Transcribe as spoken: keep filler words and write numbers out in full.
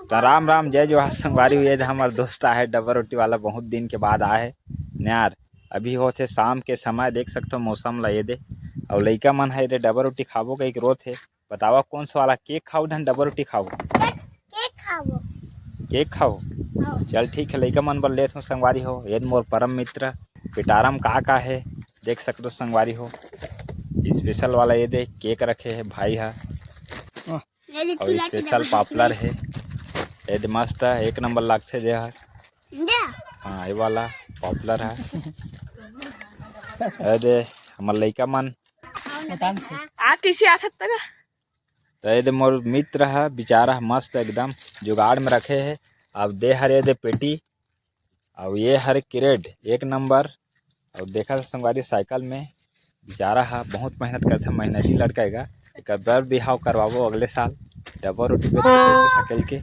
त राम राम, जय जोहार संगवारी हो। ये दे हमर दोस्त आहे डब्बा रोटी वाला, बहुत दिन के बाद आए हे। न्यार अभी होथे शाम के समय, देख सकथो मौसम ला। ये दे अउ लइका मन हे, ये दे डब्बा रोटी खाबो कहिके रोत हे। बतावा कौन सा वाला, केक खाबो धन डब्बा रोटी खाबो? केक खाबो। केक खाबो? हाँ। चल ठीक है, लइका मन बर लेत हो संगवारी हो। ये दे मोर परम मित्र पिटारम का का हे, देख सकथो संगवारी हो। स्पेशल वाला ये दे केक रखे हे भाई हा। ये ले अउ चूल्हा के स्पेशल डब्बा पापलर हे। ये दे मस्त हे, एक नंबर लागथे जे हर। दे। हाँ, ये वाला पापलर हे। ये दे हमर लइका मन। आज कैसे आ सकता है? त ये दे मोर मित्र ह, बेचारा ह मस्त एकदम जुगाड़ में रखे हे। अब दे हर ये दे पेटी, अउ ये हर क्रेट एक नंबर। अउ देखा संगवारी साइकिल में, बेचारा ह बहुत मेहनत करथे, मेहनती लड़का हे गा। एकर बर बिहाव करवाबो अगले साल, डब्बा रोटी पे साइकिल के।